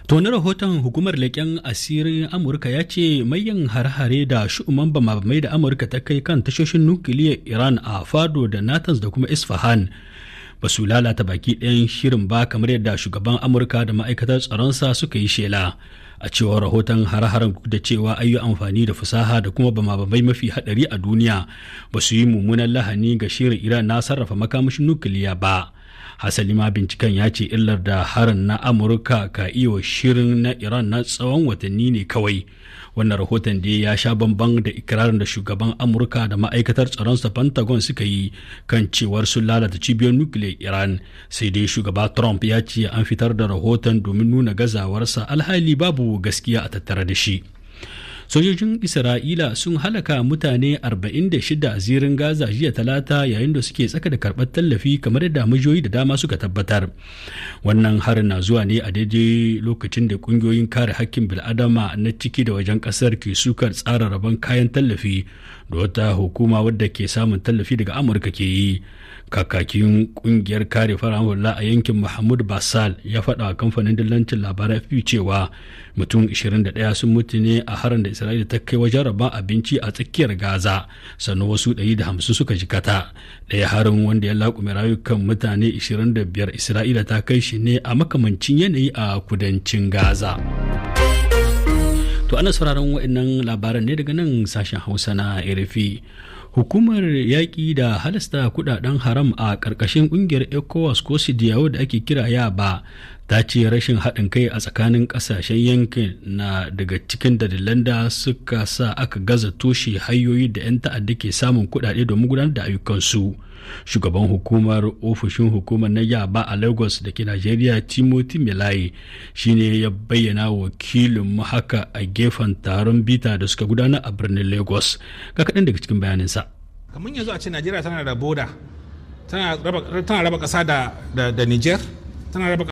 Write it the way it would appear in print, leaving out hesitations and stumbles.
To wani rahoton hukumar leƙen asirin Amurka ya ce mayan hare-hare da shu'uman bamabamai da Amurka ta kai kan tashoshin nukiliyar Iran a Fado da Natanz da kuma Isfahan ba su lalata baki ɗayan shirin ba kamar yadda shugaban Amurka da ma'aikatar tsaronsa suka yi shela. A cewar rahoton, hare-haren da cewa an yi amfani da fasaha da kuma bamabamai mafi haɗari a duniya ba su yi mummunan lahani ga shirin Iran na sarrafa makamashin nukiliya ba. Hasali ma, binciken ya ce illar da harin na Amurka ka iya shirin na Iran na tsawon watanni ne kawai. Wannan rahoton da ya sha bamban da ikirarin da shugaban Amurka da ma'aikatar tsaronsa Pentagon suka yi kan cewar sun lalata cibiyar nukiliyar Iran. Sai dai shugaba Trump ya ce an fitar da rahoton domin nuna gazawarsa, alhali babu gaskiya a tattare da shi. Sojojin Isra'ila sun halaka mutane 46 a Zirin Gaza jiya Talata yayin da suke tsaka da karɓar tallafi, kamar yadda majiyoyi da dama suka tabbatar. Wannan harin na zuwa ne a daidai lokacin da kungiyoyin kare hakkin bil'adama na ciki da wajen kasar ke sukar tsara rabon kayan tallafi da wata hukuma wadda ke samun tallafi daga Amurka ke yi. Kakakin kungiyar kare fararen hula a yankin, Mahmud Basal, ya faɗa a kamfanin dillancin labarai FP cewa mutum 21 sun mutu ne a harin da Isra'ila ta kai wajen rabon abinci a tsakiyar Gaza, sannan wasu 150 suka jikata. Ɗaya harin wanda ya laƙume rayukan mutane 25, Isra'ila ta kai shi ne a makamancin yanayi a kudancin Gaza. To, ana sauraron waɗannan labaran ne daga nan sashen Hausa na RFI. Hukumar yaƙi da halasta kudaden haram a ƙarƙashin ƙungiyar ECOWAS ko CEDEAO da ake kira YABA ta ce rashin haɗin kai a tsakanin ƙasashen yankin na daga cikin dalilan da suka sa aka gaza toshe hanyoyi da 'yan ta'adda ke samun kudade domin gudanar da ayyukansu. Shugaban hukumar ofishin hukumar na Yaba a Lagos da ke Najeriya, Timothy Melaye, shine ya bayyana wakilin mu haka a gefen taron bita da suka gudana a birnin Lagos. Ga kaɗan daga cikin bayaninsa. Kamar yanzu a ce Najeriya tana da boda, tana raba ƙasa da Niger, tana raba